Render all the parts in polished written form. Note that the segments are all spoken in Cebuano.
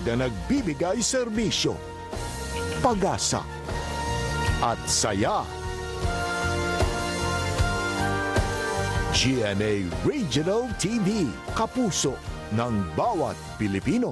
Na nagbibigay serbisyo, pag-asa at saya. GMA Regional TV, kapuso ng bawat Pilipino.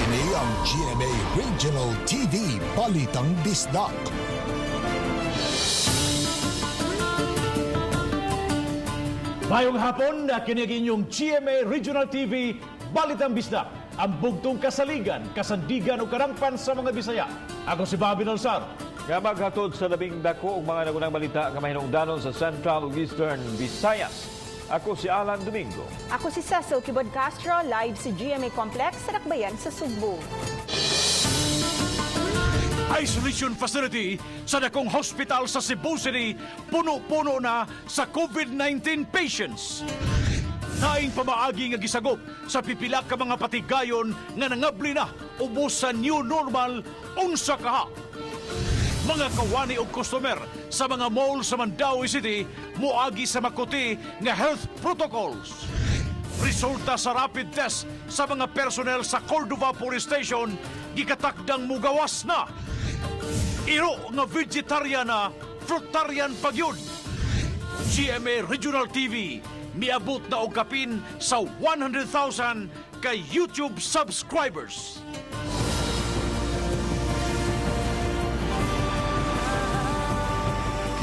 Kini ang GMA Regional TV Balitang Bisdak. Mayong hapon, nakinig inyong GMA Regional TV, Balitang Bisdak, ang bugtong kasaligan, kasandigan o karangpan sa mga Bisaya. Ako si Bobby Nalsar. Nga maghatod sa labing dako og mga nagunang balita nga mahinungdanon sa Central ug Eastern Visayas. Ako si Alan Domingo. Ako si Cecil Kibod Castro, live sa GMA Complex sa Dakbayan sa Sugbo. Isolation facility sa dakong hospital sa Cebu City, puno-puno na sa COVID-19 patients. Naing pamaagi nga gisagop sa pipila ka mga patigayon nga nangabli na ubos sa new normal unsa kaha. Mga kawani og customer sa mga mall sa Mandaue City moagi sa makuti nga health protocols. Resulta sa rapid test sa mga personnel sa Cordova Police Station gikatakdang mugawas na. Iro nga vegetarian na, fruitarian pagyud. GMA Regional TV miabot na og kapin sa 100,000 kay YouTube subscribers.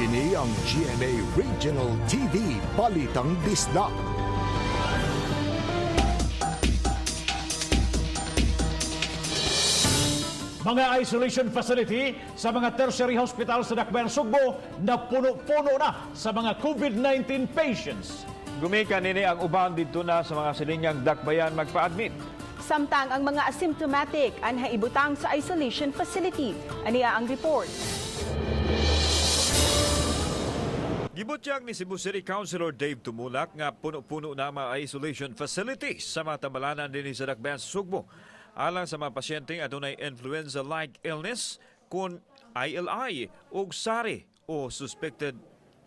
Kini ang GMA Regional TV Balitang Bisdak. Mga isolation facility sa mga tertiary hospital sa Dakbayan Sugbo na puno-puno na sa mga COVID-19 patients. Gumikan nini ang uban didto na sa mga silingang dakbayan magpa-admit. Samtang ang mga asymptomatic anha ibutang sa isolation facility. Aniya ang report. Gibutyag ni Cebu City Councilor Dave Tumulak nga puno-puno na ang mga isolation facilities sa mga tambalanan dinhi sa Dakbayan sa Sugbo. Alang sa mga pasyenteng adunay influenza-like illness kun ILI ug SARI o suspected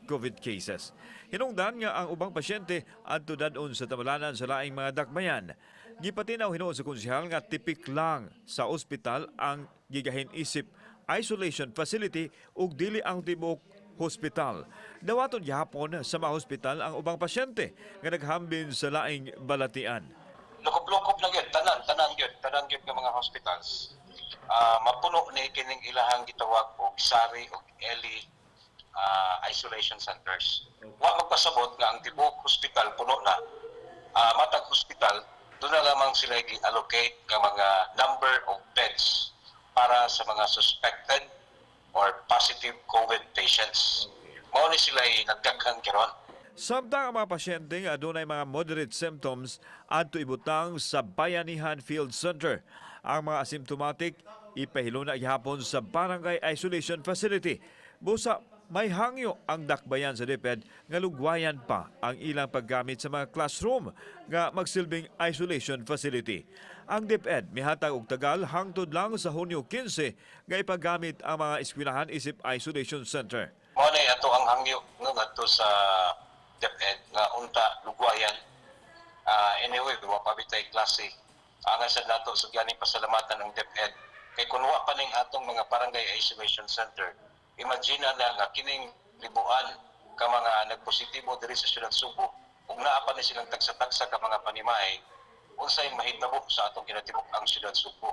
COVID cases. Hinungdan nga ang ubang pasyente adto dad-on sa tambalanan sa laing mga dakbayan. Gipatinaw hinuon sa konsehal nga tipik lang sa ospital ang gigahin isip isolation facility ug dili ang tibuok hospital. Dawaton gihapon sa mga hospital ang ubang pasyente nga naghambin sa laing balatian. Lukob-lukob na gyud tanan, tanan gyud, tanan gyud nga mga hospitals. Mapuno ni kining ilahang gitawag og SARI og ELI isolation centers. Wa magpasabot nga ang tibuok hospital puno na. Matag hospital doon na lamang sila gi-allocate nga mga number of beds para sa mga suspected or positive COVID patients. Mao ni sila nagdaghan karon. Samtang ang mga pasyente nga adunay mga moderate symptoms adto ibutang sa Bayanihan Field Center. Ang mga asymptomatic ipahiluna gihapon sa Barangay Isolation Facility. Busa may hangyo ang dakbayan sa DepEd nga lugwayan pa ang ilang paggamit sa mga classroom nga magsilbing isolation facility. Ang DepEd mihatag og tagal hangtod lang sa Hunyo 15 nga ipagamit ang mga eskwelahan isip isolation center. Mao na ato ang hangyo, no, ngadto sa DepEd nga unta lugwayan. Anyway, wa pa bitay klase. Ang sa nato sugyaning pasalamatan ang DepEd kay kun wa pa ning atong mga barangay isolation center. Imagine na nga kining libuan ka mga nagpositibo diri sa siyudad Subo ug naa pa ni silang tagsa-tagsa ka mga panimahe, unsay mahitabo sa atong kinatibuk ang siyudad Subo?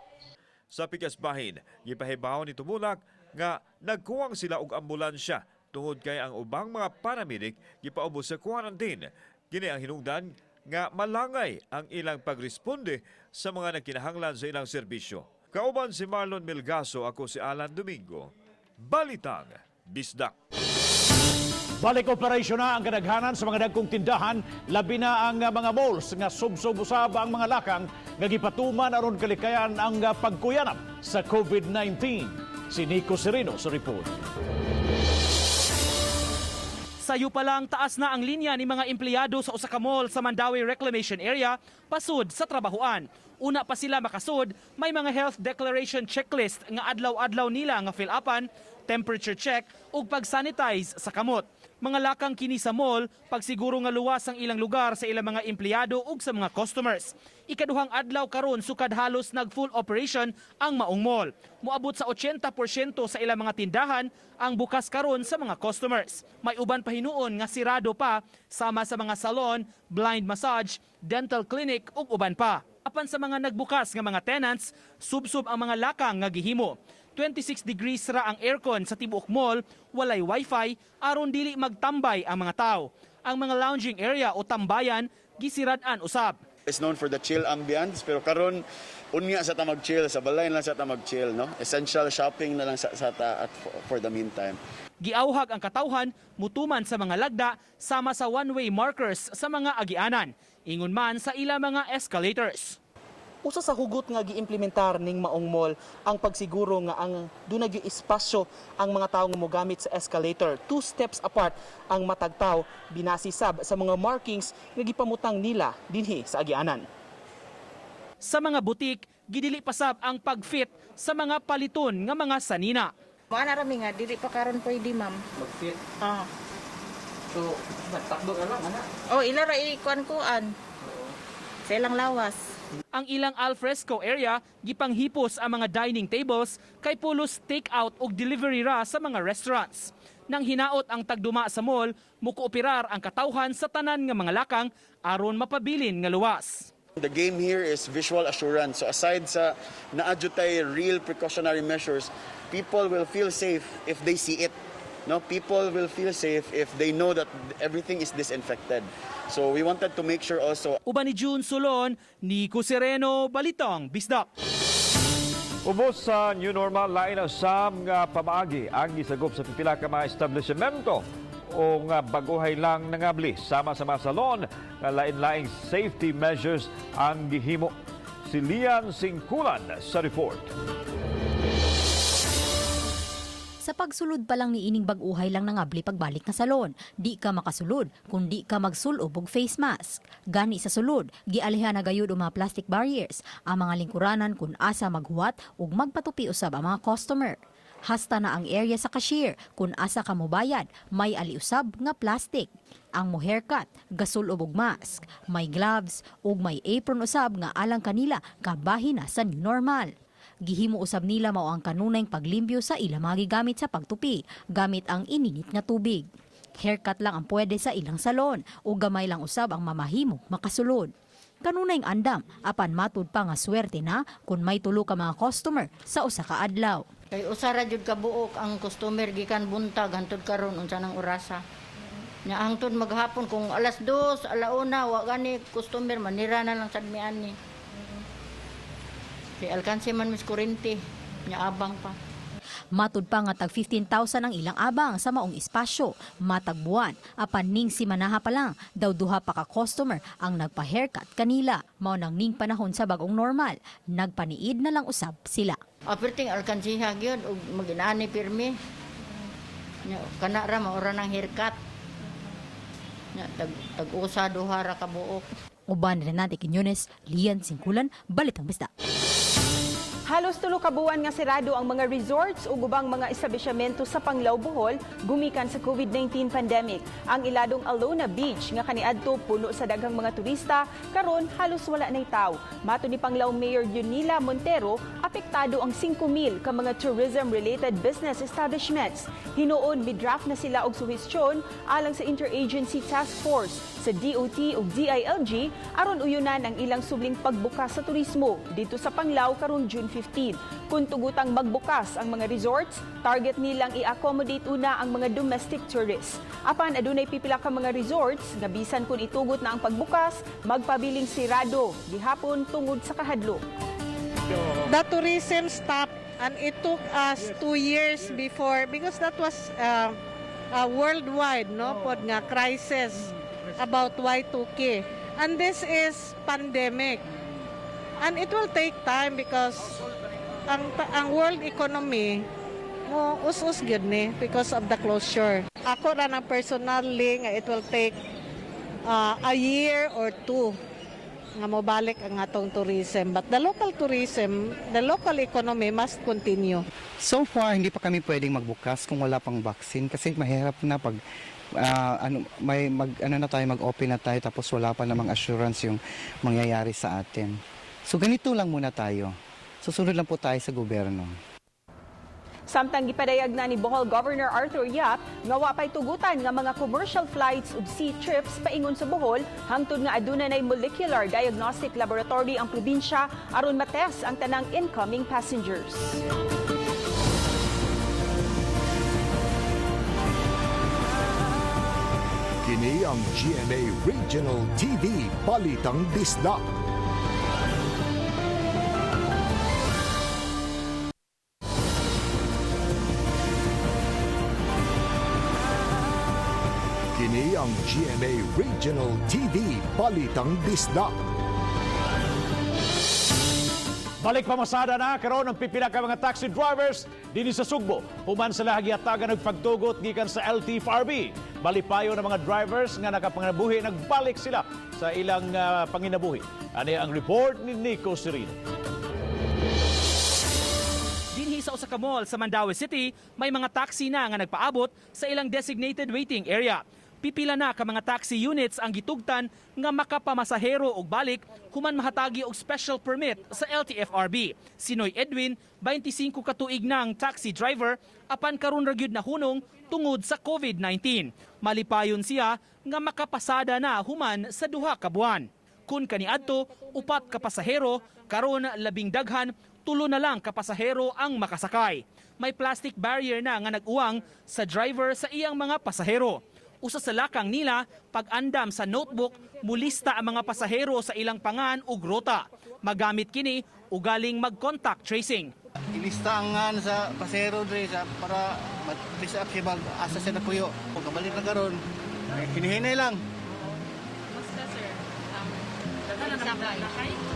Sa pikas bahin, gipahibaw ni Tumulak nga nagkuwang sila og ambulansya tungod kay ang ubang mga paramedic gipaubos sa quarantine. Kini ang hinungdan nga malangay ang ilang pagresponde sa mga nagkinahanglan sa ilang serbisyo. Kauban si Marlon Milgaso, ako si Alan Domingo. Balitang Bisdak. Balik operasyon na ang kadaghanan sa mga dagkong tindahan, labi na ang mga malls nga subsob usab ang mga lakang nga gipatuman aron kalikayan ang pagkuyanap sa COVID-19. Si Nico Sereno sa report. Sayo pa lang, taas na ang linya ni mga empleyado sa usa ka mall sa Mandaue Reclamation Area pasud sa trabahuan. Una pa sila makasud, may mga health declaration checklist nga adlaw-adlaw nila nga fill upan, temperature check ug pag-sanitize sa kamot. Mga lakang kini sa mall, pagsiguro nga luwas ang ilang lugar sa ilang mga empleyado ug sa mga customers. Ikaduhang adlaw karon sukad halos nag full operation ang maong mall. Moabot sa 80% sa ilang mga tindahan ang bukas karon sa mga customers. May uban pa hinuon nga sirado pa sama sa mga salon, blind massage, dental clinic ug uban pa. Apan sa mga nagbukas nga mga tenants, subsob ang mga lakang nga gihimo. 26 degrees ra ang aircon sa tibuok mall, walay wifi aron dili magtambay ang mga tao. Ang mga lounging area o tambayan gisirad-an usab. It's known for the chill ambience, pero karon unya sa ta mag-chill, sa balay lang sa ta mag-chill, no? Essential shopping na lang sa ta at for the meantime. Giauhag ang katawhan mutuman sa mga lagda sama sa one-way markers sa mga agianan. Ingon man sa ila mga escalators. Usa sa hugot nga giimplementar ning maong mall ang pagsiguro nga ang dunay gyud espasyo ang mga tawo nga mogamit sa escalator. Two steps apart ang matag tawo, binasi sab sa mga markings nga gipamutang nila dinhi sa agianan. Sa mga butik, gidili pasab ang pag-fit sa mga paliton nga mga sanina. Mga rami nga, dili pa karon pwede, ma'am. Mag-fit. Ah. So, takbo na lang ana. Oh, ila ra ikuan-kuan. Sa ilang lawas. Ang ilang alfresco area gipanghipos ang mga dining tables kay pulos take-out ug delivery ra sa mga restaurants. Nang hinaot ang tagduma sa mall, mukooperar ang katawhan sa tanan nga mga lakang aron mapabilin nga luwas. The game here is visual assurance. So aside sa naa jud tay real precautionary measures, people will feel safe if they see it. No, people will feel safe if they know that everything is disinfected. So we wanted to make sure also Uban ni June Solon, Nico Sereno, Balitang Bisdak. Ubos sa new normal, lain ang sam nga pamaagi ang gisagop sa pipila ka mga establishmento o nga baguhay lang nangabli sama sa mga salon nga lain-laing safety measures ang gihimo. Si Lian Singkulan sa report. Sa pagsulod pa lang ni ining bag-uhay lang nangabli pagbalik nga salon. Di ka makasulod kung di ka magsulob og face mask. Gani sa sulod, gialihan na gayud ang mga plastic barriers, ang mga lingkuranan kung asa maghuwat ug magpatupi usab ang mga customer. Hasta na ang area sa cashier kung asa ka mobayad, may aliusab nga plastic. Ang mo haircut, gasulob og mask, may gloves ug may apron usab nga alang kanila kabahin na sa new normal. Gihimo usab nila mao ang kanunayng paglimpyo sa ilang mga gigamit sa pagtupi gamit ang ininit nga tubig. Haircut lang ang pwede sa ilang salon o gamay lang usab ang mamahimo makasulod. Kanunayng andam apan matud pa nga swerte na kung may tulo ka mga customer sa usa ka adlaw. Kay usa ra jud ka buok ang customer gikan buntag hantod karon unsa nang orasa. Nya hangtod maghapon kung alas 2, alauna wa gani customer, manira na lang sad mi ani. Kay alkanse man mis kuryente, nya abang pa. Matud pa nga tag 15,000 ang ilang abang sa maong espasyo matag buwan. Apan ning simanaha pa lang daw duha pa ka customer ang nagpa-haircut kanila. Mao nang ning panahon sa bagong normal, nagpaniid na lang usab sila. Aperting alkansiha gyud ug maginani pirmi. Nya kana ra mao ra nang haircut. Nya tag tag usa duha ra ka buok. Uban ni Renate Quiñones, Lian Singkulan, Balitang Bisdak. Halos 3 ka buwan nga sirado ang mga resorts ug ubang mga establishmento sa Panglao, Bohol gumikan sa COVID-19 pandemic. Ang iladong Alona Beach nga kaniadto puno sa daghang mga turista, karon halos wala nay tawo. Mato ni Panglao Mayor Yunila Montero, apektado ang 5,000 ka mga tourism-related business establishments. Hinuon midraft na sila og suhestyon alang sa Interagency Task Force sa DOT ug DILG aron uyunan ang ilang subling pagbukas sa turismo dito sa Panglao karong June 15. Kung tugutang magbukas ang mga resorts, target nilang i-accommodate una ang mga domestic tourists. Apan adunay pipila ka mga resorts nga bisan kung itugot na ang pagbukas, magpabiling sirado gihapon tungod sa kahadlok. The tourism stopped and it took us 2 years before because that was worldwide, no, pod nga crisis about Y2K. And this is pandemic. And it will take time because ang world economy mo us-us gyud ni because of the closure. Ako ra nang personally nga it will take a year or two nga mobalik ang atong tourism, but the local tourism, the local economy must continue. So far, hindi pa kami pwedeng magbukas kung wala pang vaccine kasi mahirap na pag ano may mag ano na tayo, mag-open na tayo tapos wala pa namang assurance yung mangyayari sa atin. So ganito lang muna tayo. Susunod lang po tayo sa gobyerno. Samtang gipadayag na ni Bohol Governor Arthur Yap nga wa pay tugutan nga mga commercial flights ug sea trips paingon sa Bohol hangtod nga aduna nay molecular diagnostic laboratory ang probinsya aron matest ang tanang incoming passengers. Kini ang GMA Regional TV Balitang Bisdak. Kini ang GMA Regional TV Balitang Bisdak. Balik pamasada na karon ang pipila ka mga taxi drivers dinhi sa Sugbo. Human sila gihatagan og pagtugot gikan sa LTFRB. Malipayo ng mga drivers nga nakapanginabuhi, nagbalik sila sa ilang panginabuhi. Ani ang report ni Nico Serino. Dinhi sa usa ka mall sa Mandaue City, may mga taxi na nga nagpaabot sa ilang designated waiting area. Pipila na ka mga taxi units ang gitugtan nga makapamasahero og balik human mahatagi og special permit sa LTFRB. Si Noy Edwin, 25 ka tuig nang taxi driver, apan karon ra gyud nahunong tungod sa COVID-19. Malipayon siya nga makapasada na human sa 2 ka buwan. Kun kaniadto upat ka pasahero, karon labing daghan, tulo na lang ka pasahero ang makasakay. May plastic barrier na nga nag-uwang sa driver sa iyang mga pasahero. Usa sa lakang nila, pag-andam sa notebook, mulista ang mga pasahero sa ilang pangan ug ruta. Magamit kini ugaling mag-contact tracing. Ilista ang ngan sa pasahero dre sa para ma-trace up siya bag asa siya napuyo. Kung kabalik na karon, eh, hinihinay lang. Basta sir,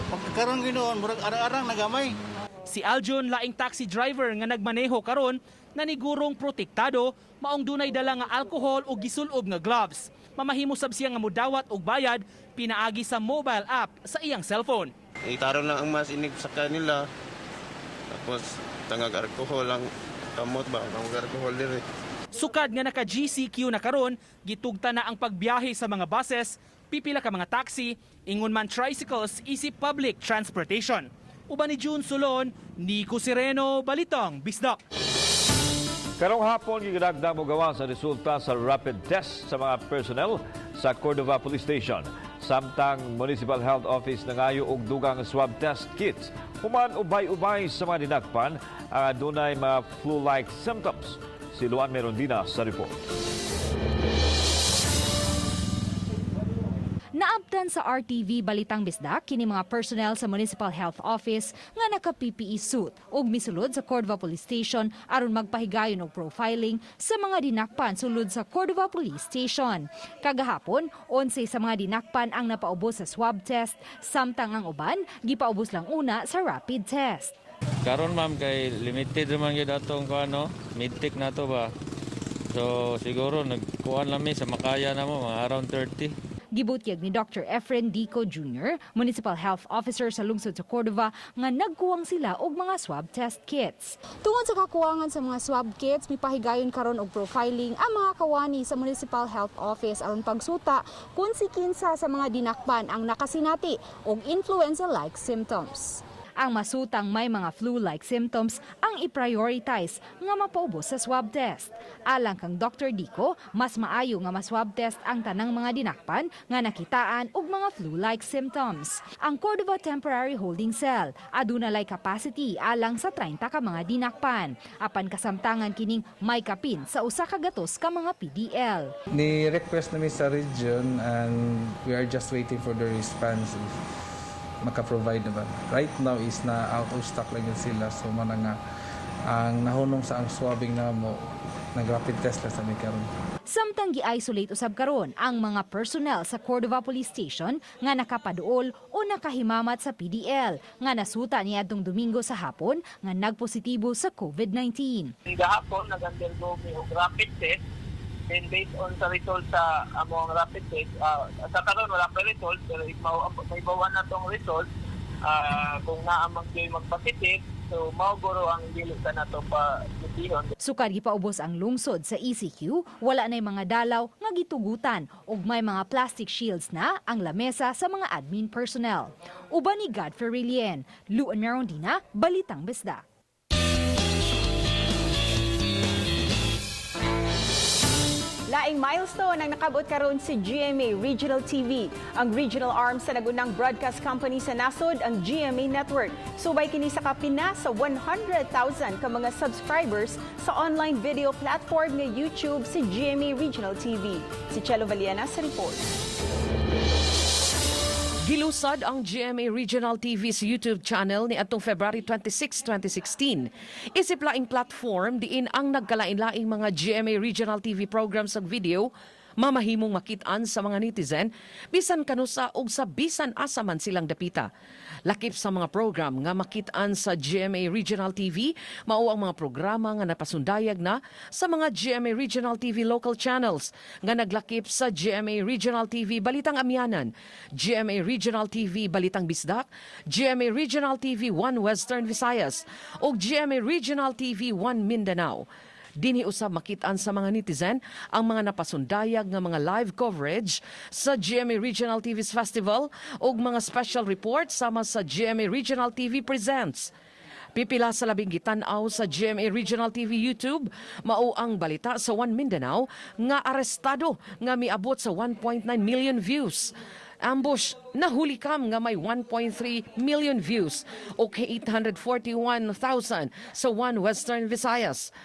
Pagkakaroon ginoon, murag arang-arang nagamay. Si Aljon, laing taxi driver nga nagmaneho karon, nanigurong protektado, maong dunay dala nga alcohol o gisulob nga gloves. Mamahimo sab siya nga mudawat og bayad pinaagi sa mobile app sa iyang cellphone. Itaron lang ang mas inig sa kanila. Tapos tangag alkohol ang kamot ba, tangag alkohol diri. Sukad nga naka GCQ na karon, gitugta na ang pagbiyahe sa mga buses, pipila ka mga taxi, ingon man tricycles isip public transportation. Uban ni June Solon, Nico Sereno, Balitang Bisdak. Karong hapon, gigdagdag mo gawa sa resulta sa rapid test sa mga personnel sa Cordova Police Station. Samtang Municipal Health Office nangayo og dugang swab test kits. Human ubay-ubay sa mga dinakpan ang adunay mga flu-like symptoms. Si Luan Merondina sa report. Naabtan sa RTV Balitang Bisdak kini mga personnel sa Municipal Health Office nga naka PPE suit ug misulod sa Cordova Police Station aron magpahigayon og profiling sa mga dinakpan sulod sa Cordova Police Station. Kagahapon, 11 sa mga dinakpan ang napaubos sa swab test, samtang ang uban gipaubos lang una sa rapid test. Karon, ma'am, kay limited man gyud atong kuan, no, medtech na to ba. So siguro nagkuan lang mi sa makaya na mo mga around 30. Gibutyag ni Dr. Efren Dico Jr., Municipal Health Officer sa lungsod sa Cordova, nga nagkuwang sila og mga swab test kits. Tungod sa kakuwangan sa mga swab kits, mipahigayon karon og profiling ang mga kawani sa Municipal Health Office aron pagsuta kung si kinsa sa mga dinakpan ang nakasinati og influenza-like symptoms. Ang masutang may mga flu-like symptoms ang i-prioritize nga mapaubos sa swab test. Alang kang Dr. Dico, mas maayo nga ma-swab test ang tanang mga dinakpan nga nakitaan og mga flu-like symptoms. Ang Cordova Temporary Holding Cell aduna lay capacity alang sa 30 ka mga dinakpan. Apan kasamtangan kining may kapin sa 100 ka mga PDL. Ni-request namin sa region and we are just waiting for the response if maka-provide ba. Right now is na out of stock lang yun sila, so mana nga ang nahunong sa ang swabbing namo, nag-rapid test lang sa mi karon. Samtang gi-isolate usab karon ang mga personnel sa Cordova Police Station nga nakapaduol o nakahimamat sa PDL nga nasuta niadtong Domingo sa hapon nga nagpositibo sa COVID-19. Gahapon nag-undergo mi og rapid test. Then based on sa result sa among rapid test, sa karon wala pa result, pero if may bawa na tong result, kung naa man gyud magpositive, so mao guro ang dili ka nato pa gutihon. Sukad gipaubos ang lungsod sa ECQ, wala na'y mga dalaw nga gitugutan ug may mga plastic shields na ang lamesa sa mga admin personnel. Uban ni Godfrey Relien, Luan Merondina, Balitang Bisdak. Laing milestone ang nakabot karon si GMA Regional TV. Ang regional arm sa nagunang broadcast company sa nasod, ang GMA Network. Subay kini sa kapina sa 100,000 ka mga subscribers sa online video platform nga YouTube si GMA Regional TV. Si Chelo Valiana sa report. Gilusad ang GMA Regional TV's YouTube channel ni atong February 26, 2016. Isip laing platform diin ang nagkalain-laing mga GMA Regional TV programs ug video mamahimong makit-an sa mga netizen bisan kanusa og sa bisan asa man silang dapita. Lakip sa mga program nga makit-an sa GMA Regional TV, mao ang mga programa nga napasundayag na sa mga GMA Regional TV local channels nga naglakip sa GMA Regional TV Balitang Amihanan, GMA Regional TV Balitang Bisdak, GMA Regional TV 1 Western Visayas ug GMA Regional TV 1 Mindanao. Dinhi usab makit-an sa mga netizen ang mga napasundayag nga mga live coverage sa GMA Regional TV's Festival ug mga special reports sama sa GMA Regional TV Presents. Pipila sa labing gitan-aw sa GMA Regional TV YouTube mao ang balita sa One Mindanao nga arestado nga miabot sa 1.9 million views. Ambush, nahuli kam nga may 1.3 million views o kay 841,000 sa One Western Visayas.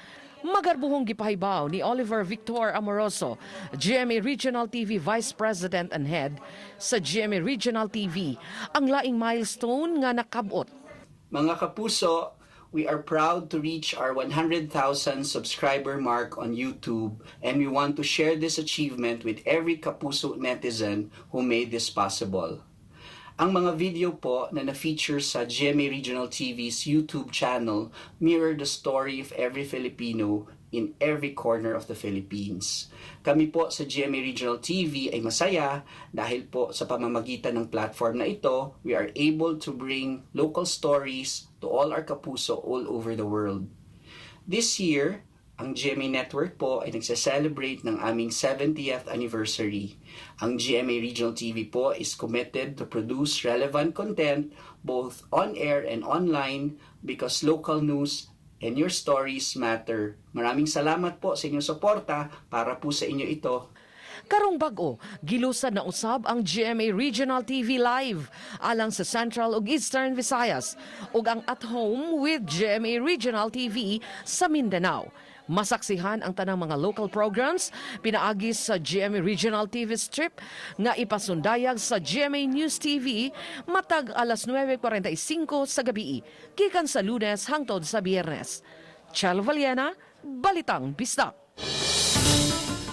Magarbuhong gipahibaw ni Oliver Victor Amoroso, GMA Regional TV Vice President and Head sa GMA Regional TV, ang laing milestone nga nakabot. Mga kapuso, we are proud to reach our 100,000 subscriber mark on YouTube, and we want to share this achievement with every Kapuso netizen who made this possible. Ang mga video po na na-feature sa GMA Regional TV's YouTube channel mirror the story of every Filipino in every corner of the Philippines. Kami po sa GMA Regional TV ay masaya dahil po sa pamamagitan ng platform na ito, we are able to bring local stories to all our kapuso all over the world. This year, ang GMA Network po ay nagse-celebrate ng aming 70th anniversary. Ang GMA Regional TV po is committed to produce relevant content both on air and online because local news and your stories matter. Maraming salamat po sa inyong suporta, para po sa inyo ito. Karong bag-o, gilusad na usab ang GMA Regional TV Live alang sa Central ug Eastern Visayas ug ang At Home with GMA Regional TV sa Mindanao. Masaksihan ang tanang mga local programs pinaagi sa GMA Regional TV strip nga ipasundayag sa GMA News TV matag alas 9:45 sa gabi, gikan sa Lunes hangtod sa Biyernes. Chelo Valiena, Balitang Bisdak.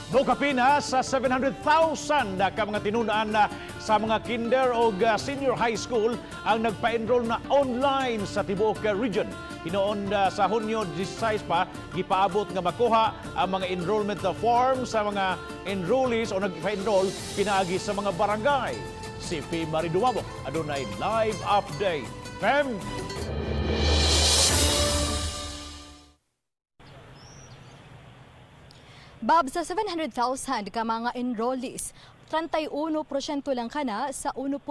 Mokapina sa 700,000 na ka mga tinun-an na sa mga kinder o senior high school ang nagpa-enroll na online sa tibuok region. Hinuon sa Hunyo 16 pa gipaabot nga makuha ang mga enrollment na form sa mga enrollees o nagpa-enroll pinaagi sa mga barangay. Si P. Marie Dumabok adunay live update. Pem! Bab, sa 700,000 ka mga enrollees, 31% lang kana sa 1.7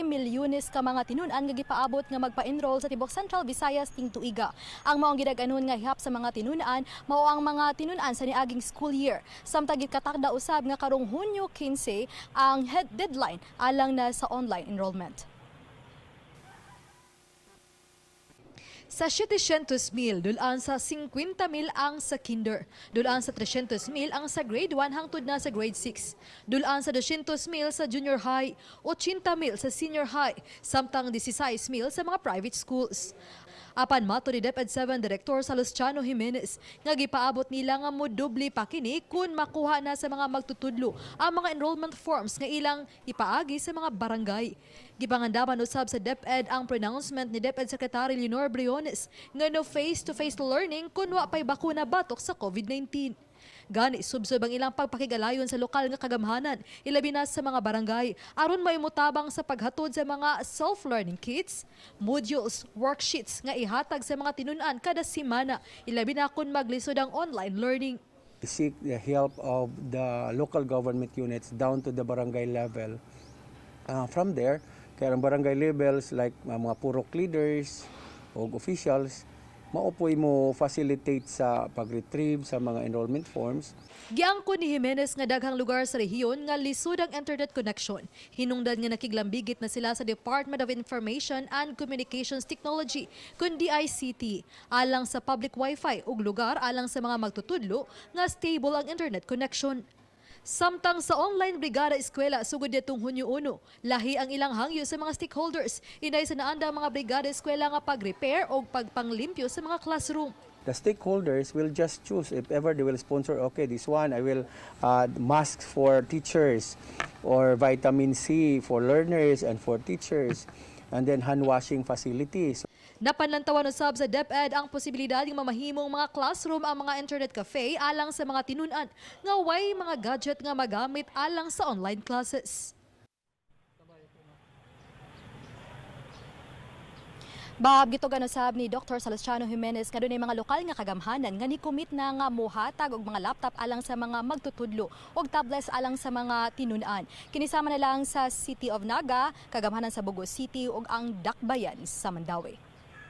milyones ka mga tinun-an nga gipaabot nga magpa-enroll sa tibok Central Visayas ting tuiga. Ang maong gidag-anon nga hihap sa mga tinun-an mao ang mga tinun-an sa niaging school year. Samtang gikatakda usab nga karong Hunyo 15 ang head deadline alang na sa online enrollment. Sa 700,000, dulaan sa 50,000 ang sa kinder. Dulaan sa 300,000 ang sa grade 1 hangtod na sa grade 6. Dulaan sa 200,000 sa junior high, 80,000 sa senior high, samtang 16,000 sa mga private schools. Apan mato ni DepEd 7 Director Salustiano Jimenez nga gipaabot nila nga modoble pa kini kung makuha na sa mga magtutudlo ang mga enrollment forms nga ilang ipaagi sa mga barangay. Gipangandaman usab sa DepEd ang pronouncement ni DepEd Secretary Leonor Briones nga no face-to-face learning kun wa pay bakuna batok sa COVID-19. Gani subsob ang ilang pagpakigalayon sa lokal nga kagamhanan, ilabi na sa mga barangay, aron may mutabang sa paghatod sa mga self-learning kits, modules, worksheets nga ihatag sa mga tinun-an kada semana, ilabi na kung maglisod ang online learning. Seek the help of the local government units down to the barangay level. From there, kaya ang barangay levels like mga purok leaders o officials, mao poy mo facilitate sa pag-retrieve sa mga enrollment forms. Giangkon ni Jimenez nga daghang lugar sa rehiyon nga lisod ang internet connection. Hinungdan nga nakiglambigit na sila sa Department of Information and Communications Technology kun DICT alang sa public wifi ug lugar alang sa mga magtutudlo nga stable ang internet connection. Samtang sa online brigada eskwela sugod nitong Hunyo 1, lahi ang ilang hangyo sa mga stakeholders. Inay sa naanda ang mga brigada eskwela nga pag-repair o pagpanglimpyo sa mga classroom. The stakeholders will just choose if ever they will sponsor, okay, this one I will masks for teachers or vitamin C for learners and for teachers, and then hand washing facilities. Napanlantawan usab sa DepEd ang posibilidad nga mamahimong mga classroom ang mga internet cafe alang sa mga tinun-an nga way mga gadget nga magamit alang sa online classes. Bob, gitugan usab ni Dr. Salustiano Jimenez nga dunay mga lokal nga kagamhanan nga ni-commit na nga mohatag og mga laptop alang sa mga magtutudlo og tablets alang sa mga tinun-an. Kinisama na lang sa City of Naga, kagamhanan sa Bogo City ug ang Dakbayan sa Mandaue.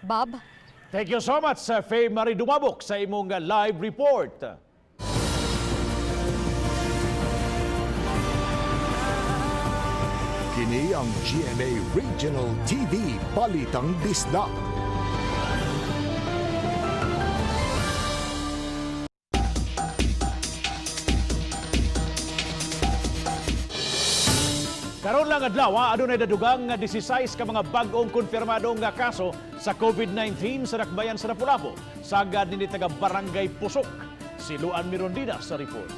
Bob? Thank you so much, Faye Marie Dumabok, sa imong live report. Kini ang GMA Regional TV Balitang Bisdak. Karon lang adlaw, adunay dadugang nga 16 ka mga bag-ong konfirmado nga kaso sa COVID-19 sa Dakbayan sa Lapu-Lapu. Sagad nini taga Barangay Pusok. Si Luan Mirondina sa report.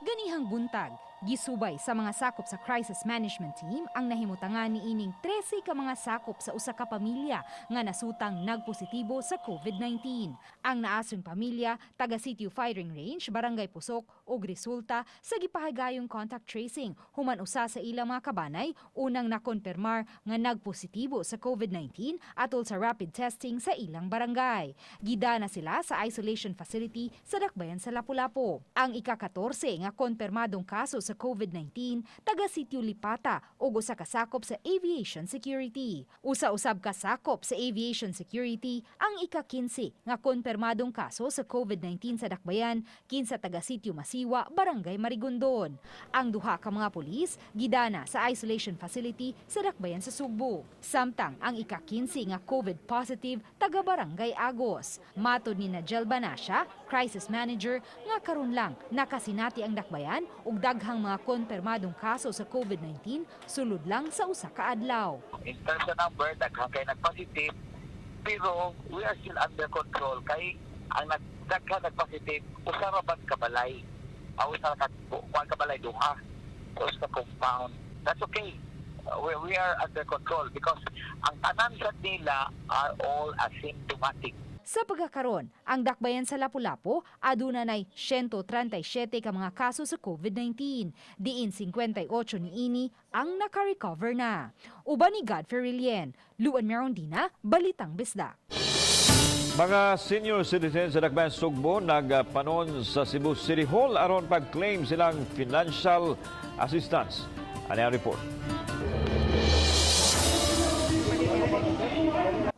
Ganihang buntag, gisubay sa mga sakop sa crisis management team ang nahimutangan ni ining 13 ka mga sakop sa usa ka pamilya nga nasutang nagpositibo sa COVID-19. Ang naasong pamilya taga Sitio Firing Range, Barangay Pusok og resulta sa gipahagayong contact tracing human usa sa ilang mga kabanay unang nakonpermar nga nagpositibo sa COVID-19 atol sa rapid testing sa ilang barangay. Gida na sila sa isolation facility sa Dakbayan sa Lapu-Lapu. Ang ika-14 nga konpermadong kaso sa COVID-19 taga Sitio Lipata ug usa ka sakop sa Aviation Security. Usa-usab ka sakop sa Aviation Security ang ika-15 nga konpermadong kaso sa COVID-19 sa Dakbayan kinsa taga Sitio Masiwa, Barangay Marigondon. Ang duha ka mga pulis gidana sa isolation facility sa Dakbayan sa Sugbo. Samtang ang ika-15 nga COVID positive taga Barangay Agos. Matod ni Najel Banasya, crisis manager, nga karon lang nakasinati ang Dakbayan ug daghang mga konpermadong kaso sa COVID-19 sulod lang sa usa ka adlaw. In terms of number, daghan kay nag-positive, pero we are still under control kay ang nagdaghan nag-positive, usa ra ba ka balay? Aw usa ka kuan ka balay, duha. Usa ka compound. That's okay. We are under control because ang tanan sa nila are all asymptomatic. Sa pagkakaron, ang Dakbayan sa Lapu-Lapu aduna nay 137 ka mga kaso sa COVID-19. Diin 58 niini ang naka-recover na. Uban ni Godfrey Rilien, Luan Merondina, Balitang Bisdak. Mga senior citizens sa Dakbayan Sugbo nagpanon sa Cebu City Hall aron pag-claim silang financial assistance. Ano ang report?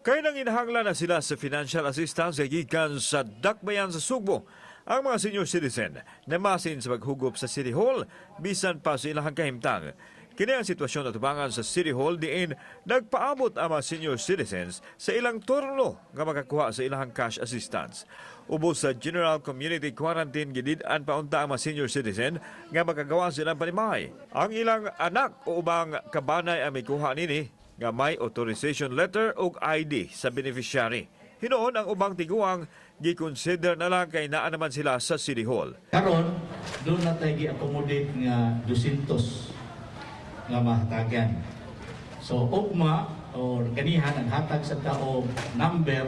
Kay nang inahanglan na sila sa financial assistance gikan sa Dakbayan sa Sugbo. Ang mga senior citizen namasin sa paghugob sa City Hall bisan pa sa ilang kahimtang. Kini ang sitwasyon atubangan sa City Hall diin nagpaabot ang mga senior citizens sa ilang turno nga makakuha sa ilang cash assistance. Ubos sa General Community Quarantine, gidid-an pa unta ang mga senior citizen nga makagawa sa ilang panimalay. Ang ilang anak o ubang kabanay ang mikuha nini nga may authorization letter ug ID sa beneficiary. Hinuon ang ubang tiguang gi-consider na lang kay naa naman sila sa City Hall. Karon, duna tay gi-accommodate nga 200 nga mahatagan. So ugma or ganihan ang hatag sa tao number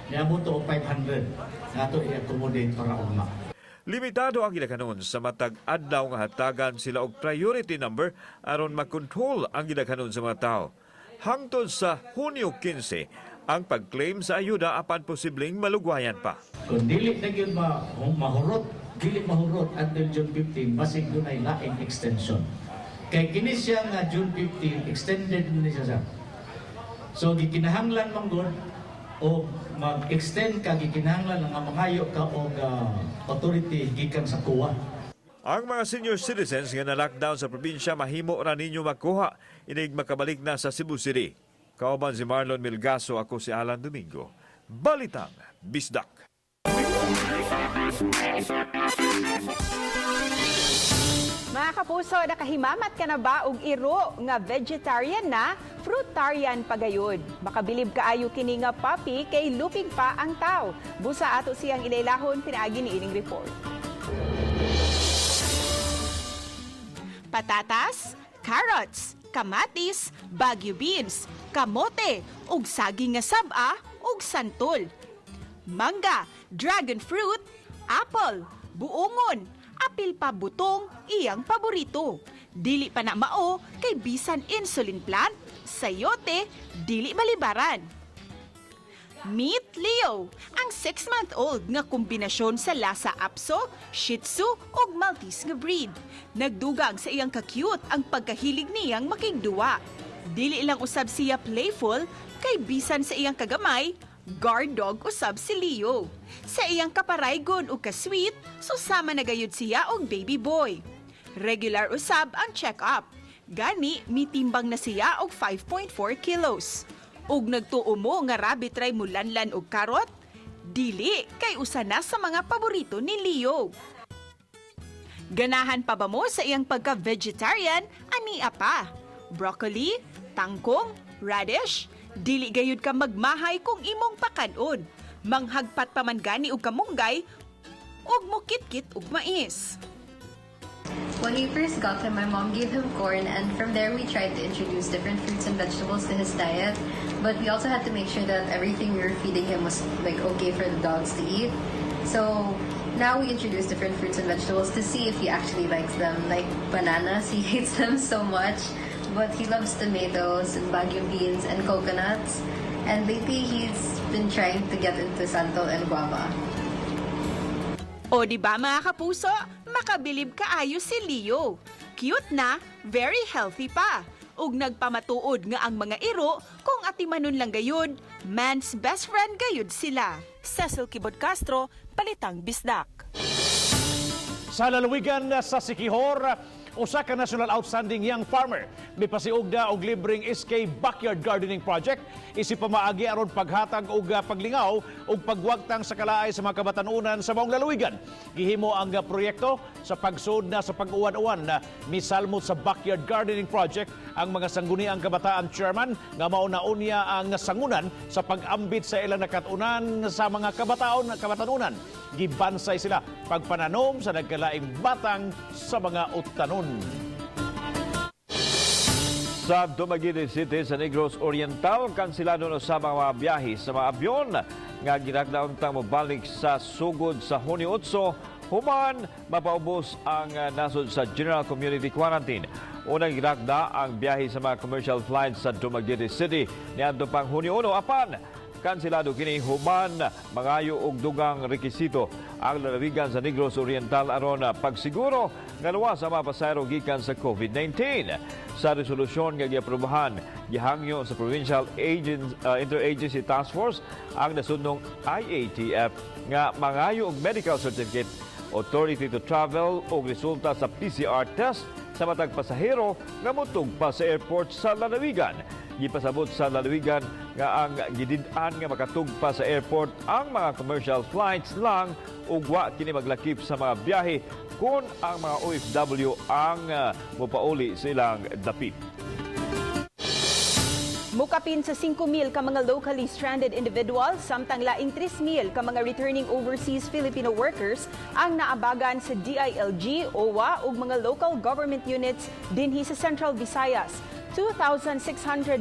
niabot og 500 nato i-accommodate para ugma. Limitado ang gidaghanon sa matag adlaw nga hatagan sila og priority number aron makontrol ang gidaghanon sa mga tao. Hangtod sa Hunyo 15 ang pag-claim sa ayuda, apan posibleng malugwayan pa. Kung dili na gyud mahurot, dili mahurot until June 15, basig dunay laing extension. Kay kini siya nga June 15, extended ni siya sa. So gikinahanglan man gud o mag-extend ka, gikinahanglan nga mangayo ka og authority gikan sa COA. Ang mga senior citizens nga na-lockdown sa probinsya, mahimo ra ninyo makuha inig makabalik na sa Cebu City. Kauban si Marlon Milgaso, ako si Alan Domingo. Balitang Bisdak. Mga kapuso, nakahimamat ka na ba og iro nga vegetarian na, fruitarian pagayod? Makabilib kaayo kini nga puppy kay lupig pa ang tao. Busa ato siyang ilaylahon pinaagi ni ining report. Patatas, carrots, kamatis, Baguio beans, kamote, ug saging nga sab-a ug santol. Mangga, dragon fruit, apple, buongon, apil pa butong, iyang paborito. Dili pa na mao kay bisan insulin plant, sayote, dili malibaran. Meet Leo, ang 6-month-old nga kombinasyon sa Lhasa Apso, Shih Tzu ug Maltese nga breed. Nagdugang sa iyang ka-cute ang pagkahilig niyang makigduwa. Dili lang usab siya playful kay bisan sa iyang kagamay, guard dog usab si Leo. Sa iyang kaparaygon ug ka-sweet, susama na gayud siya og baby boy. Regular usab ang check-up. Gani, mitimbang na siya og 5.4 kilos. Ug nagtuo mo nga rabbit ray mulanlan og karot? Dili, kay usa na sa mga paborito ni Leo. Ganahan pa ba mo sa iyang pagka-vegetarian? Ania pa. Broccoli, tangkong, radish, dili gayud ka magmahay kung imong pakanon. Manghagpat pa man gani og kamunggay ug mukitkit og mais. When we first got him, my mom gave him corn, and from there we tried to introduce different fruits and vegetables to his diet. But we also had to make sure that everything we were feeding him was like okay for the dogs to eat. So now we introduce different fruits and vegetables to see if he actually likes them. Like bananas, he hates them so much, but he loves tomatoes and Baguio beans and coconuts. And lately he's been trying to get into santol and guava. O di ba, mga kapuso, makabilib kaayo si Leo. Cute na, very healthy pa. Ug nagpamatuod nga ang mga iro kung atimanon lang gayud, man's best friend gayud sila. Cecil Kibot Castro, Balitang Bisdak. Sa lalawigan sa Siquijor, usa ka National Outstanding Young Farmer mipasiugda og libreng SK Backyard Gardening Project isip pamaagi aron paghatag og paglingaw ug pagwagtang sa kalaay sa mga kabatanunan sa maong lalawigan. Gihimo ang proyekto sa pagsud na sa pag-uwan-uwan na misalmot sa Backyard Gardening Project ang mga sangguniang kabataan chairman nga mao na unya ang sangunan sa pag-ambit sa ilang nakatunan sa mga kabataon kabatanunan. Gibansay sila pagpananom sa nagkalaing batang sa mga utanon. Sa Dumaguete City sa Negros Oriental, kansilado na sa mga biyahe sa mga abyon nga ginagdaon tang mobalik sa sugod sa Hunyo 8 human mapaubos ang nasod sa General Community Quarantine. Unang ginakda ang biyahe sa mga commercial flights sa Dumaguete City niadto pang Hunyo 1, apan kansilado kini human mangayo og dugang rekisito ang lalawigan sa Negros Oriental aron pagsiguro nga luwas ang mga pasahero gikan sa COVID-19. Sa resolusyon nga giaprobahan, gihangyo sa Provincial Interagency Task Force ang nasudnong IATF nga mangayo og medical certificate, authority to travel o resulta sa PCR test. sa matag pasahero nga motugpa sa airport sa lalawigan. Gipasabot sa lalawigan nga ang gidid-an nga makatugpa sa airport ang mga commercial flights lang ug wa kini maglakip sa mga biyahe kung ang mga OFW ang mopauli sa ilang dapit. Mukapin sa 5,000 ka mga locally stranded individuals samtang laing 3,000 ka mga returning overseas Filipino workers ang naabagan sa DILG, OWWA ug mga local government units dinhi sa Central Visayas. 2,697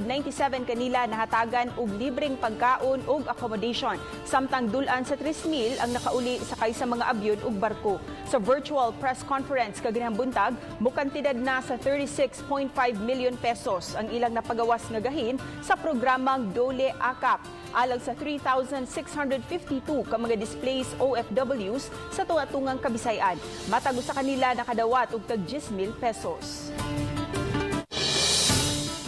kanila nahatagan og libreng pagkaon ug accommodation, samtang dul-an sa 3,000 ang nakauli sakay sa mga abyon ug barko. Sa virtual press conference kaganihang buntag, mukantidad na sa 36.5 million pesos ang ilang napagawas nga gahin sa programang Dole Akap alang sa 3,652 ka mga displaced OFWs sa tunga-tungang Kabisayaan. Matag usa kanila nakadawat og tag 10,000 pesos.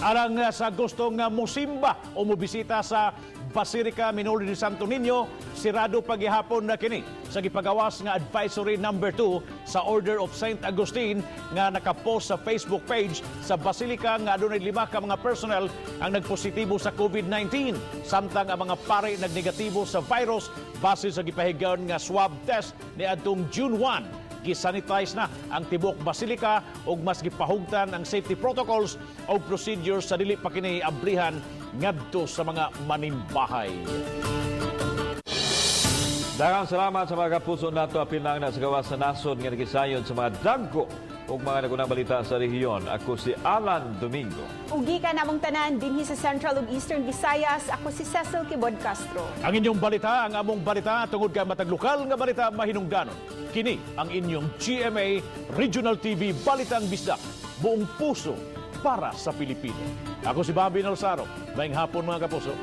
Alang sa gustong musimba o mobisita sa Basilica Minor de Santo Niño, sirado pa gihapon na kini sa gipagawas nga advisory number 2 sa Order of St. Augustine nga nakapost sa Facebook page sa Basilica nga adunay lima ka mga personnel ang nagpositibo sa COVID-19, samtang ang mga pare nagnegatibo sa virus base sa gipahigayon nga swab test niadtong June 1. Gisanitize na ang tibuok basilika ug mas gipahugtan ang safety protocols o procedures sa dili pa kini ablihan ngadto sa mga manimbahay. Daghang salamat sa mga kapuso nato, apil na sa gawas sa nasod nga nagisayon sa mga dagko ug mga nagunang balita sa rehiyon. Ako si Alan Domingo. Ug gikan namong tanan dinhi sa Central ug Eastern Visayas, ako si Cecil Kibod Castro. Ang inyong balita, ang among balita, tungod kay matag lokal nga balita mahinungdanon. Kini ang inyong GMA Regional TV Balitang Bisdak. Buong puso para sa Pilipino. Ako si Bobby Nalsaro. Maayong hapon, mga kapuso.